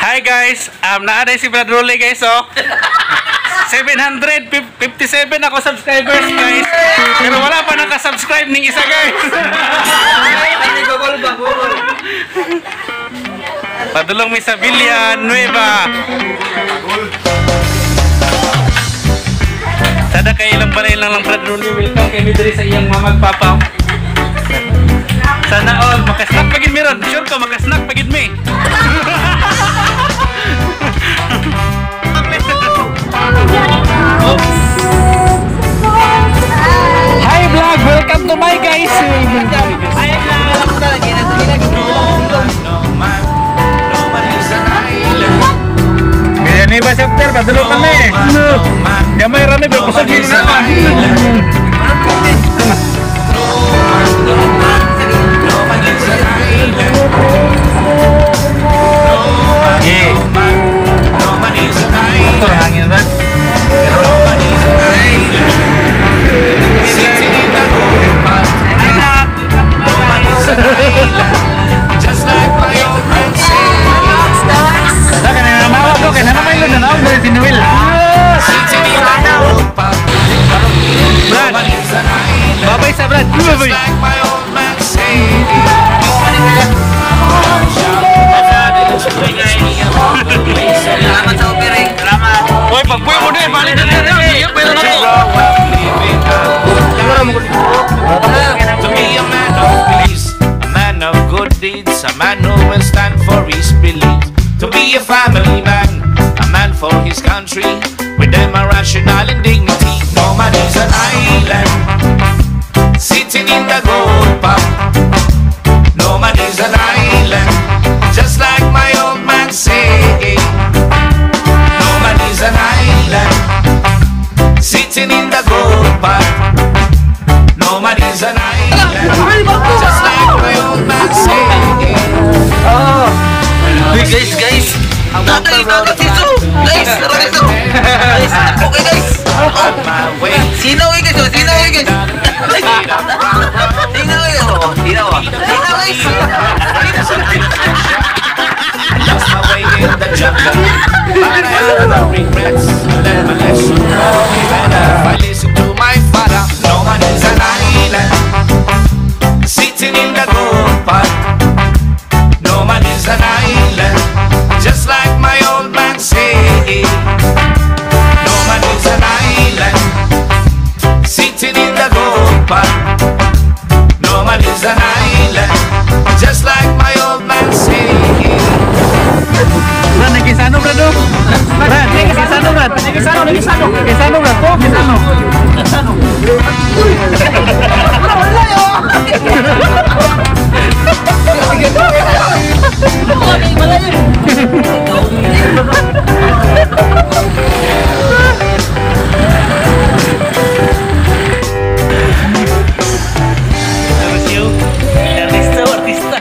Hi guys, naa si Brad Rolly guys oh. 757 ako subscribers guys. Pero wala pa naka-subscribe ning isa guys. Padulong mi sa Villa Nueva. Sada kay ilang balay lang lang Brad Rolly. Welcome kay mi diri sa iyang mama ug papa. Sana all maka-snack pagid mi ron. Sure ko maka-snack pagid mi. Oops. Hi vlog, welcome to my guys. Hi vlog. Ganyan ba chapter? Padulong kami. Gamay rami pero kusog din na. Yeah. Ito hangin ba? Just like my old man said. Brad, babay sa Brad. Babay. Salamat sa offering. Salamat. Hoy, pagbuhay mo din, balik na din. Pero na ko. To be a man of peace, a man of good deeds, a man who will stand for his beliefs. To be a family man, a man for his country, with them a rational and dignity. No man is an island, sitting in the gold pot. No man is an island, just like my old man say. No man is an island, sitting in the gold pot. No man is an island, just like my old man say. Oh. Guys, guys. Tatay, tatay, siso. Guys, guys. Guys, okay guys. Sino okay guys? Sino okay guys? Sino okay? Sino? Sino guys? Lost my way in the jungle, but I have no regrets. Let my lesson know me better. If I listen to my father, no man is an island, sitting in the gold pot. No man is an island, just like my old man say. No man is an island, sitting in the gold pot. No man is an island, just like my old man say. Brad, nagkisano Brad oh? Brad, nagkisano Brad? Nagkisano, nagkisano. Nagkisano Brad? Oh, nagkisano. Nagkisano. Wala, wala yo. Artista, artista.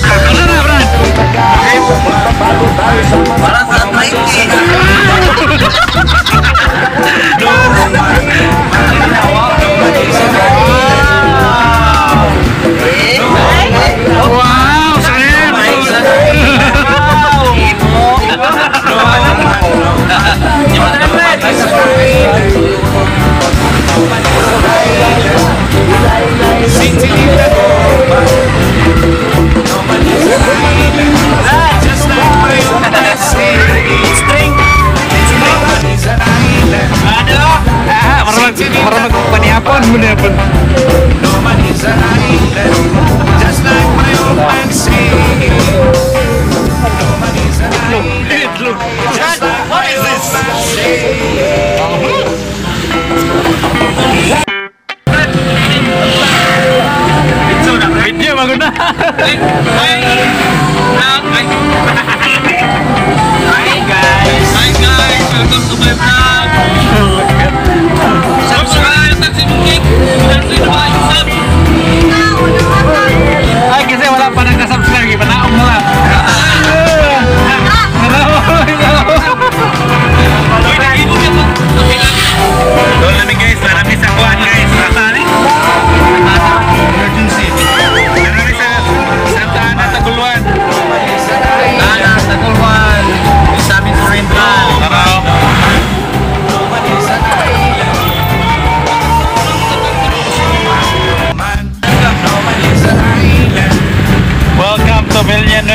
Ano na, Brad? Parang sa 90. Wow, sarap! Sitting in the gold pot. No man is an island, just like my old man say. No man is an island. Ah, marunong panihapon, panihapon. No man is an island, just like my old man say. No man is an island, just like my old man say. Video maganda. Hi guys! Hi guys! Welcome to my vlog! Subscribe! Ay, kasi wala pa nagka-subscribe. Panaog na lang. Doon namin guys, marami sa kuwan guys.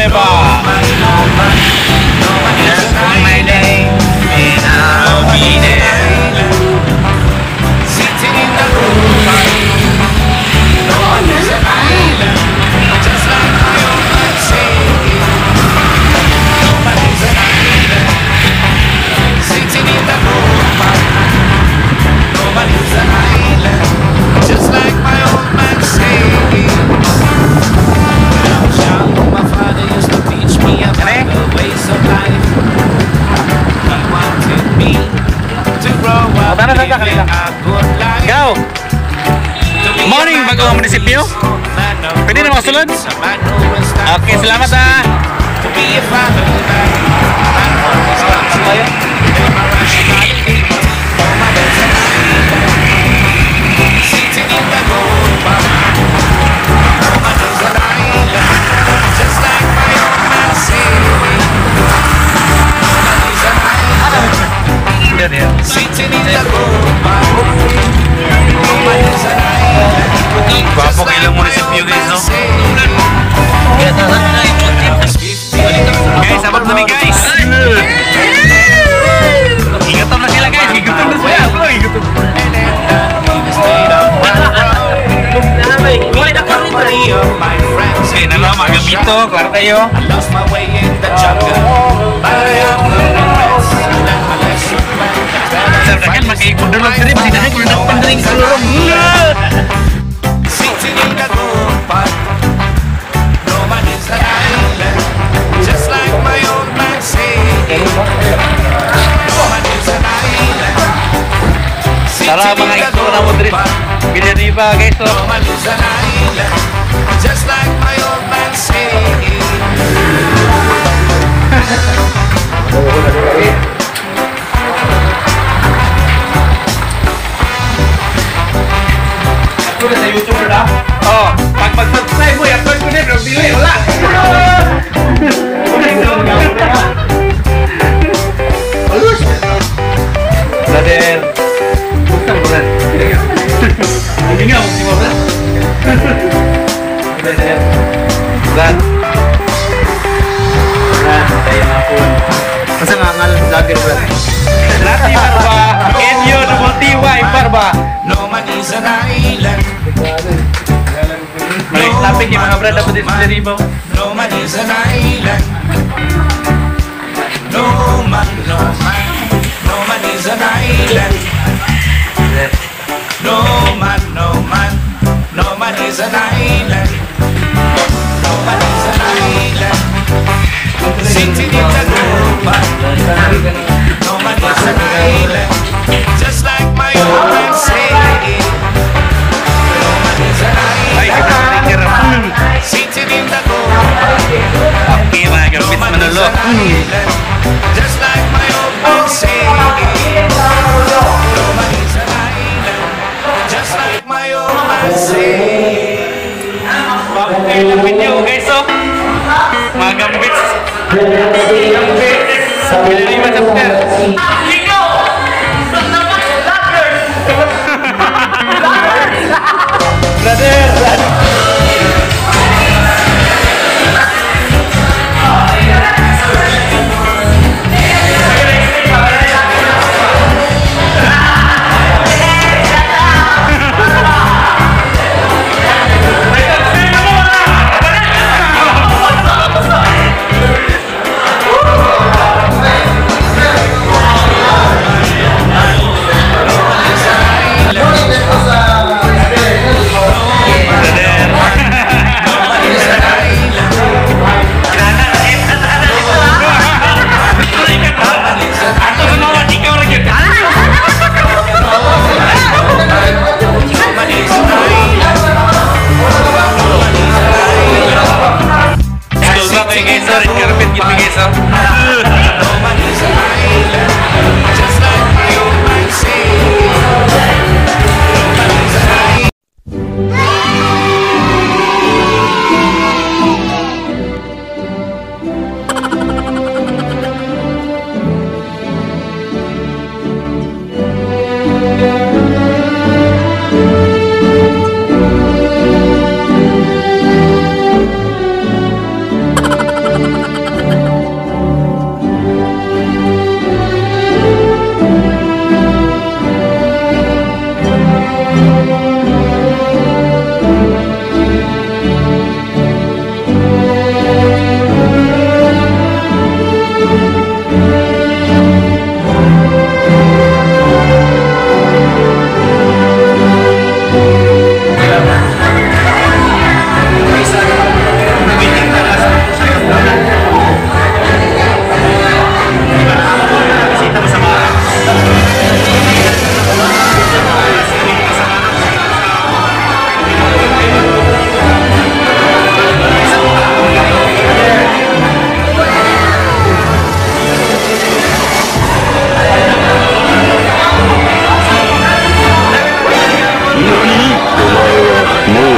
Villanueva. My name and I'll be there. Sitting in the room, no one is an island, just like my old man said. No man is an island, sitting in the room. No man is an island, just like my old man said. When I was young, my father used to teach me about the ways of life. He wanted me to grow up Tara, tara, living tara. A good life. Go! Morning, bagong munisipyo. Pwede na makasulod? Okay, salamat ah. To be a family man, man for his country. My rationality, no man is an island. Sitting in the gold bar. No man is an island, just like my old man said. No man is an island. Sitting in the gold bar. No man is an island. Gwapo kay ilang munisipyo, guys, no? Guys, abot na mi, guys. Igutom na sila, guys, igutom na sila. Bro, igutom. Okay, nalo mga gamito, klaro kayo. I lost my way in the jungle, but I have no regrets. I learned my lesson well. Sa dagan magkaipundunog diri, basi dagan kung nakpan diri sa lorong. Sitting in the gold pot. No man is an island, just like my old man said. No man is an island. Tara Sitting mga in the igsoon na mo gold diri. pot. Villanueva, guys, oh. No man is an island, just like my old man said. Sa YouTuber na? Oh, pag mag-subscribe mo, i-upload ko din, pero dili, wala. Brother, buksan mo, brother. Hindi nga, buksan mo, brother. Brother. Brad. Brad, tayo na po. Asa nga ngalan vlogger, bro? Lati Barba, N-U-T-Y Barba. No man is an island. May topic yung mga brad, dapat din sa Villanueva. No man is an island. No man, no man, no man is an island. No man, no man, no man is an island. No man is an island. Sitting in the gold pot. No man is an island. Just like my old man said. No man is an Ay, island. kita Sitting in the gold pot. Okay, mga No gambits man is Manolo. an island, just like my old man said. No man is an island, just like my old man said. Bago kayo ng video, guys, oh. Mga gambits. Gambits. Villanueva chapter. Brother, brother.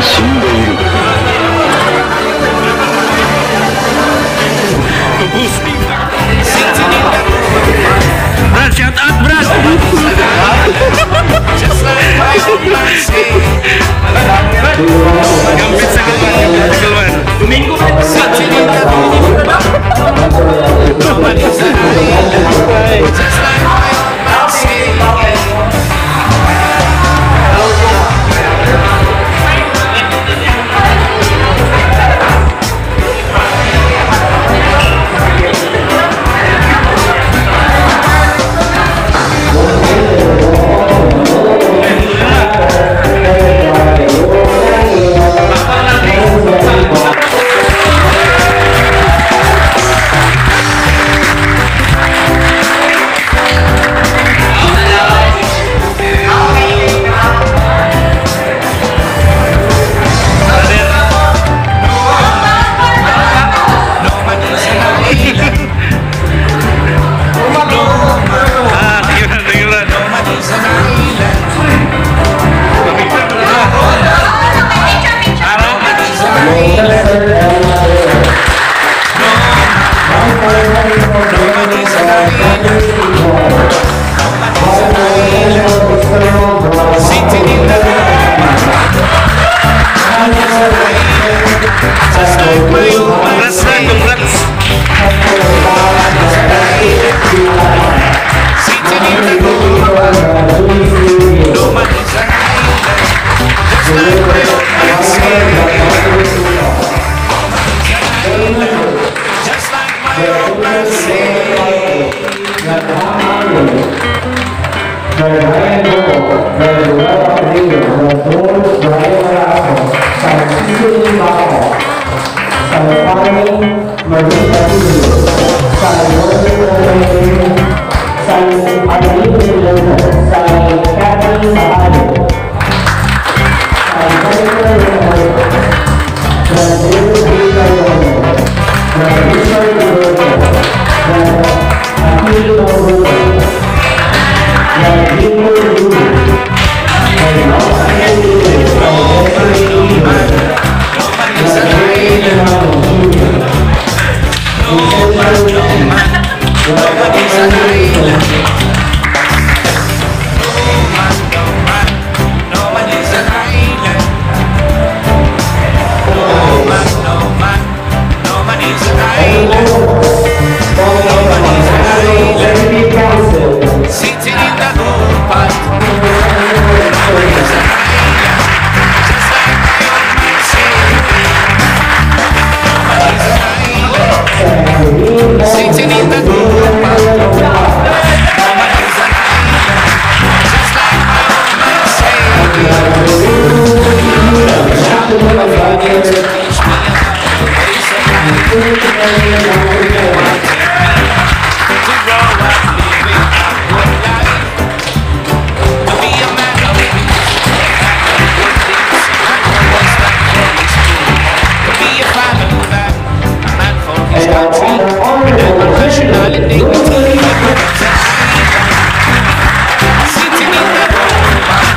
死んでいる。 Brad, shout out, Brad! Just like my old man say. Gambit sa galwan, gambit sa galwan. Domingo. Sitting in the No man is an island. Just like my old man say. No man is an island. Ah, thank you, Brad. Thank you, Brad. No man is an island. No man is an island. No man is an island. No man is an island. Sitting in the No man is an island. Just like my old man Congrats, Brad. say. Congrats. Sitting in the No man is an island. Just like my old man say. No man is an island. Just like my old man say. No man is an island. No man, no man. No man is an island. No man, no man. No man is an island. No man, no man. No man is an island. No man is an island. Sitting in the gold pot. No man is an island. Just like my old man say. No man is an island. Sitting in the gold pot. No man is an island. Just like my old man say. My father used to teach me about the ways of life. He wanted me to grow up living a good life. To be a man of peace, a man of good deeds, a man who will stand for his truth. To be a family man, a man for his country, and a professional in dignity. No man is an island, sitting in the gold pot.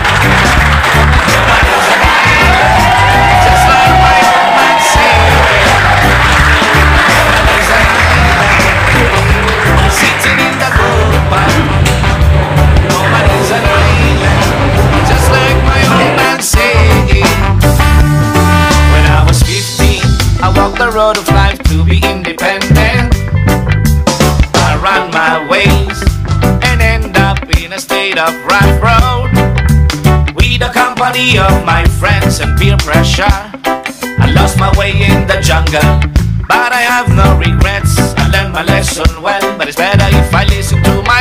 No man is an island, just like my old man say. No man is an island, sitting in the gold pot. No man is an island, just like my old man say. When I was 15, I walked the road of life to be independent. I ran my ways and end up in a state of rough road. With the company of my friends and peer pressure, I lost my way in the jungle. But I have no regrets. I learned my lesson well, but it's better if I listen to my